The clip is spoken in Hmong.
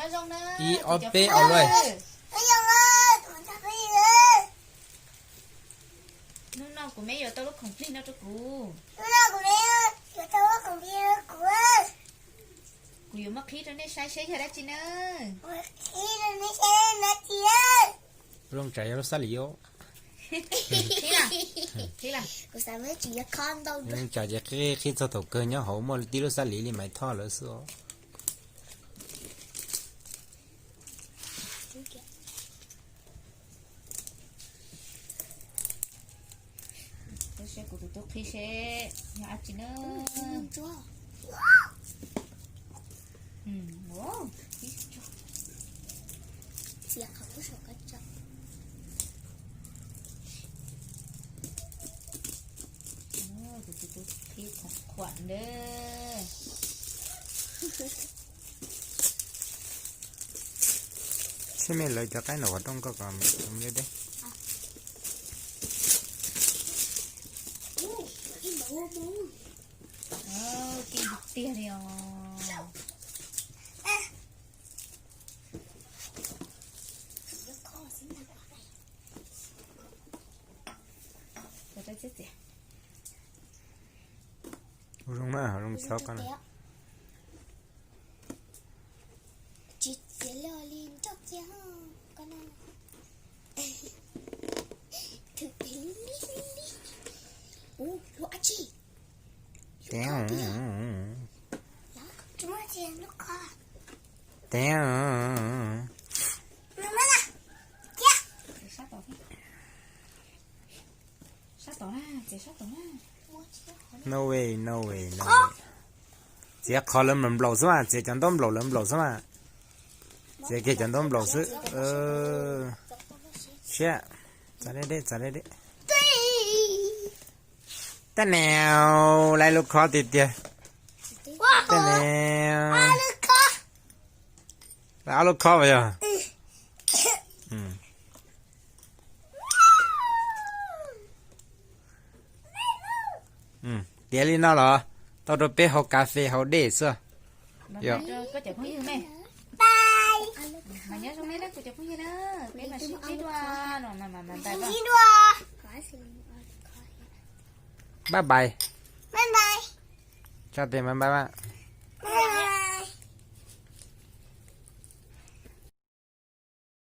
Ib ob peb ua luaj. Hnub no kuv me yuav tau lub khoom plig no rau kuv. Kuv yuav muab qhib rau nej saib seb yog dab tsi na. Zoo tsam yog lub xab lim os. Zoo tsam ces qhib txog thaum kawg nyob hauv muaj tib lub xab lim li Maiv Thoj lawv xwb os. Kuv tus tub qhib seb yog dab tsi na. Kuv tus tub qhib khuam khuam na. Txhiab me lawv cov qaib nram qhov rooj koj kom deb deb. Tiag li os. Ua zoo na, ua zoo txhob koj na. Tsis txiav loj li nroj kiag koj na. Ua dab tsi? Tev. No way, no way, no way. Txiav qhov lawv nplaum nplaum xwb mas, txiav cov ntaub nplaum lawv nplaum xwb mas. Txiav kiag cov ntaub nplaum xwb. Siab. Txav deb deb, txav deb deb. Tab niam, lawv lub khob tiag tiag. Tab niam, lawv ob lub khob mas yog. Tiav li no los tau rau peb haus kas fes haus dej xwb. Yog. Bye bye. Tso tes bye bye mas.